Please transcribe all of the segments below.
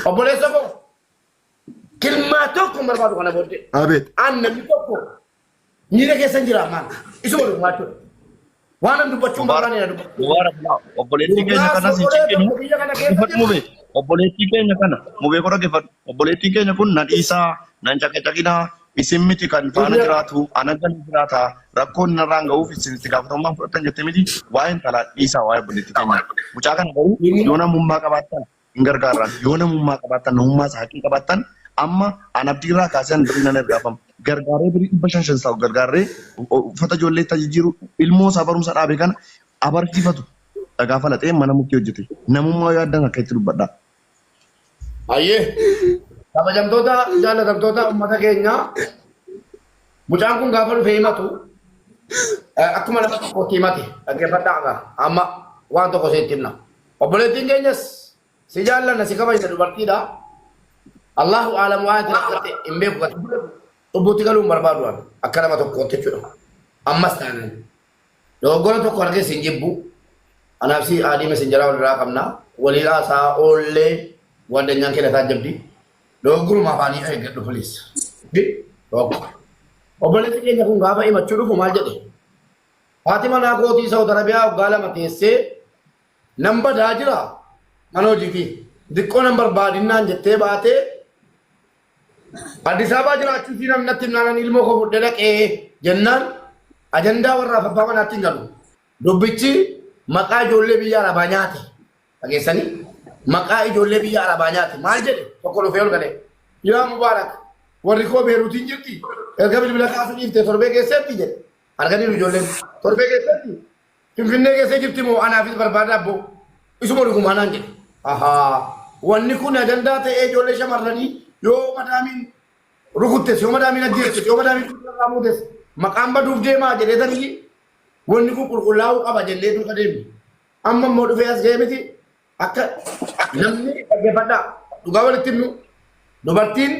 Obboleessa koo kilmaa tokko hin barbaadu kana booddee. Abeet. An namni tokko miira keessa hin jira ammaan. Isuma dhugaa jechuudha. Waan an dubbachuu hin barbaanne na dubbachuu. Mubaarak laa obboleettii keenya Dhugaa kanas hin sokoree cinqinu. tokko biyya kana keessa Dhaggeeffadhu jiru. mubee. Obboleettii keenya kana mubee koo dhaggeeffadhu. Obboleettiin keenya kun na dhiisaa, nan caqacaqinaa, isin miti kan faana jiraatu, ana gala jiraata, rakkoon narraan ga'uuf isin itti gaafatamummaa fudhattan jettee miti waa'ee intalaa dhiisaa waa'ee obboleettii keenya. Mucaa kana garuu yoo namummaa qabaattan hin gargaarraan, yoo namummaa qabaattan, namummaa isaa haqii qabaattan amma an abdiirraa kaasee an birrii nan ergaafama. Gargaaree birrii 500 500 isaa gargaarree uffata ijoollee itti jijjiiru ilmoo isaa barumsa dhaabe kana abarsiifatu dhagaa falaxee mana murtii hojjete. Namummaa yoo yaaddan akka itti dubbadhaa. Hayyee. Kabajamtoota jaallatamtoota uummata keenyaa mucaan kun gaafa dhufee himatu akkuma nama tokkootti himate dhaggeeffadhaa egaa amma waan tokko sitti himna. Obboleettiin keenyas si jaallanna si kabajna dubartiidha. Allahu aalam waan itti rakkatte hin beeku kan cubbuutti galuu hin barbaadu ani akka nama tokkootti jechuudha. Ammas taanaan. Dogoggora tokko argee sin jibbu. Anaaf si haadhii messengeraa walirraa qabna. Waliin haasaa oollee waddanyaan keenya taajjabdi. Dogoggoruma afaanii eeggadhu please. Tokko. Obboleessi keenya kun gaafa himachuu dhufu maal jedhe? Haati manaa kootii Saawud Arabiyaa waggaa 2 teessee nan badaa jira mana hojiitii. Xiqqoo nan barbaadinnaan jettee baatee Addis Ababaa jiraachuu isii namni natti himnaan ani ilmoo koo fudhee dhaqee jennaan ajandaa warraaf abbaa manaatti hin galu. Dubbichi maqaa ijoollee biyya Arabaa nyaate. Dhageessanii? Maqaa ijoollee biyya Arabaa nyaate. Maal jedhe? Tokko dhufee ol galee. Yaa Mubaarak warri koo Beeruutiin jirti. Erga bilbila kaasuu dhiiftee torbee keesseetti jedhe. Arganiiru ijoolleen. Torbee keesseetti. Finfinnee keessa jirti moo anaafis barbaada abboo. Isuma dhugumaa naan jedhe. Ahaa. Wanni kun ajandaa ta'ee ijoollee shamarranii yoo madaamiin rukuttes yoo madaamiin ajjeestes yoo madaamiin irraa muutes maqaan baduuf deemaa jedhee tarii wanni kun qulqullaa'uu qaba jennee duuka deemne. Amma immoo dhufee as ga'e miti akka namni dhaggeeffadhaa dhugaa walitti himnu dubartiin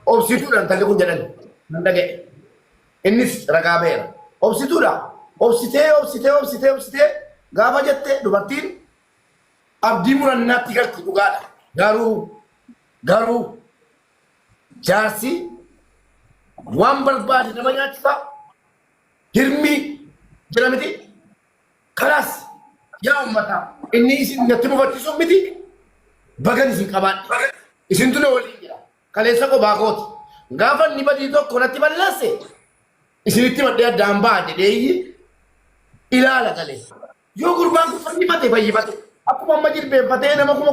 obsituudha intalli kun jedhan nan dhaga'e. Innis ragaa ba'eera. Obsituudha. Obsitee obsitee obsitee obsitee gaafa jette dubartiin abdii murannaatti galti dhugaadha. Garuu garuu jaarsi waan barbaade nama nyaachisa hirmii jira miti. Kalaas yaa uummataa inni isin natti mufachiisuuf miti bagan isin qabaadhe. Isintu na waliin jira. Kaleessa qobaa kooti. Gaafa inni badii tokko natti balleesse isinitti madhee addaan ba'a jedheeyyi ilaala galee. Yoo gurbaan kun fayyifate fayyifate akkuma amma jilbeenfatee nama kuma